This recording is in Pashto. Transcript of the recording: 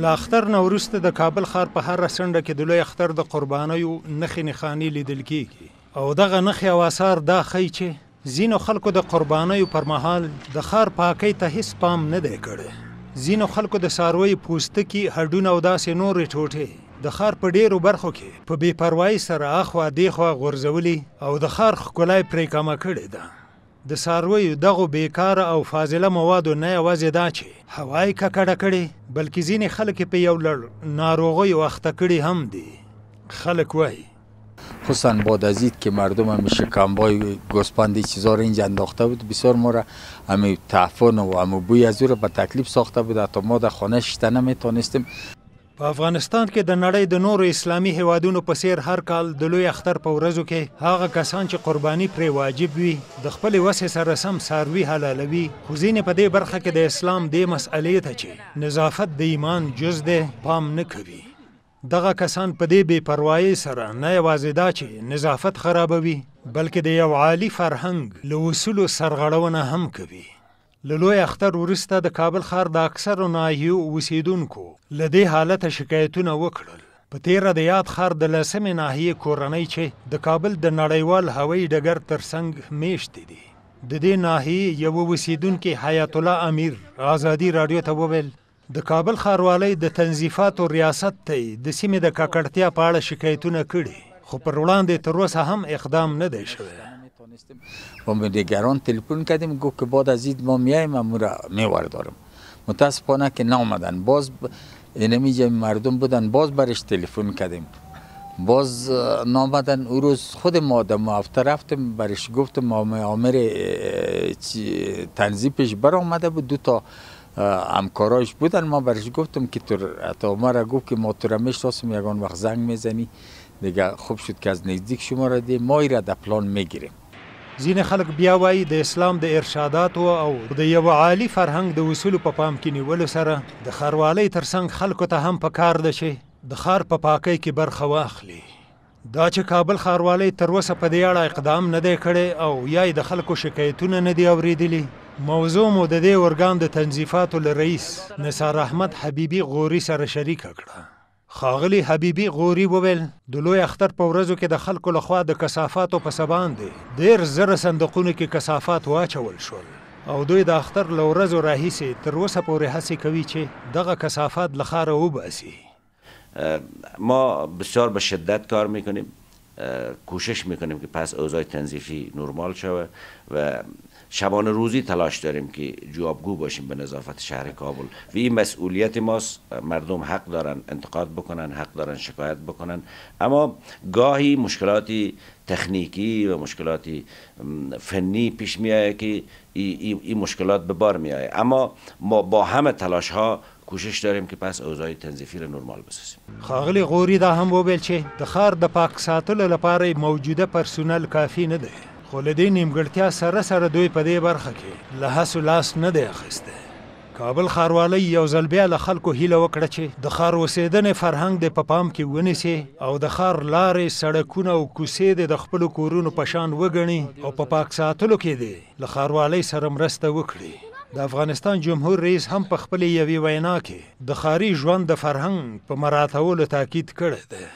له اختر نه وروسته د کابل ښار په هره څنډه کې د لوی اختر د قربانیو نښې نښانې لیدل کیږي او دغه نښې او آثار دا ښيي چې ځینو خلکو د قربانیو پر مهال د ښار پاکۍ ته هیڅ پام نه دی کړی. ځینو خلکو د څارویو پوستکي، هډونه او داسې نورې ټوټې د ښار په ډېرو برخو کې په بې پروایۍ سره اخوا دېخوا غورځولي او د ښار ښکلا یې پرې کمه کړې ده. د څارویو دغو بېکاره او فاضله موادو نه یوازې دا چې هوا یې ککړه کړې، بلکې ځینې خلک یې په یو لړ ناروغیو اخته کړي هم دي. خلک وايي. خصوصا بعد از عید که مردم همی شکمبای گوسپندی چیزا رو اینجا انداخته بود، بسیار ما را همی تعفن و همی بوی از او را به تکلیف ساخته بود، حتی ما در خانه شیشته نمیتونستیم. په افغانستان کې د نړۍ د نورو اسلامي هېوادونو په څېر هر کال د لوی اختر په ورځو کې هغه کسان چې قرباني پرې واجب وي د خپلې وسې سره سم څاروي حلالوي، خو ځینې په دې برخه کې د اسلام دې مسئلې ته چې نظافت د ایمان جز دی پام نه کوي. دغه کسان په دې بې پروایۍ سره نه یوازې دا چې نظافت خرابوي، بلکې د یو عالي فرهنګ له اصولو سرغړونه هم کوي. له لوی اختر وروسته د کابل ښار د اکثرو ناحیو اوسېدونکو له دې حالته شکایتونه وکړل. په تېره د یاد ښار د لسمې ناحیې کورنۍ چې د کابل د نړیوال هوایي ډګر ترڅنګ میشتې دي. د دې ناحیې یوه اوسېدونکي حیات الله امیر ازادي راډیو ته وویل، د کابل ښاروالۍ د تنظیفاتو ریاست ته یې د سیمې د ککړتیا په اړه شکایتونه کړي، خو پر وړاندې تر اوسه هم اقدام نه دی شوی. با دیگران تلفن کردیم، گفت که بعد از عید ما میایم امو را میوردارم. متاسفانه که نامدن. باز اینمی مردم بودن، باز برش تلفن کردیم، باز نامدن. او روز خود ما در هفته رفتیم برش گفتم آمر تنظیفش بر آمده بود، دو تا همکارایش بودن. ما برش گفتم که تو ما را گفت که ما تو را میشناسیم، یگان وقت زنگ میزنی دیگه. خوب شد که از نزدیک شما را دیم، ما ای را در پلان میگیریم. ځینې خلک بیا وایي د اسلام د ارشاداتو او د یو عالي فرهنګ د اصولو په پام کې نیولو سره د ښاروالۍ ترڅنګ خلکو ته هم په کار ده چې د ښار په پاکۍ کې برخه واخلي. دا چې کابل ښاروالۍ تر اوسه په دې اړه اقدام نه دی کړی او یا یې د خلکو شکایتونه نه دي اورېدلي، موضوع مو د دې ارګان د تنظیفاتو له رئیس نثار احمد حبیبي غوري سره شریکه کړه. ښاغلي حبیبي غوري وویل، د لوی اختر په ورځو کې د خلکو لخوا د کثافاتو په څه باندې 30,000 صندوقونو کې کثافات واچول شول او دوی د اختر له ورځو راهیسې تر اوسه پورې هڅې کوي چې دغه کثافات له ښاره وباسي. ما بسیار به شدت کار میکنیم، کوشش میکنیم که پس اوضاع تنظیفی نرمال شود و شبانه روزی تلاش داریم که جوابگو باشیم به نظافت شهر کابل و این مسئولیت ماست. مردم حق دارن انتقاد بکنن، حق دارن شکایت بکنن، اما گاهی مشکلات تکنیکی و مشکلات فنی پیش میآید که این مشکلات به بار میآید، اما ما با همه تلاش ها کوشش داریم که پس اوضاع تنظیفی را نرمال بسازیم. ښاغلي غوري دا هم وویل چې د ښار د پاک ساتلو لپاره موجوده پرسونل کافي نه دی، خو له دې نیمګړتیا سره سره دوی په دې برخه کې له هڅو لاس نه دی اخیستی. کابل ښاروالۍ یو ځل بیا له خلکو هیله وکړه چې د ښار اوسېدنې فرهنګ دې په پام کې ونیسي او د ښار لارې، سړکونه او کوڅې دې د خپلو کورونو په شان وګڼي او په پاک ساتلو کې دې له ښاروالۍ سره مرسته وکړي. د افغانستان جمهور رئیس هم په خپلې یوې وینا کې د ښاري ژوند د فرهنګ په مراعتولو تاکید کړی دی.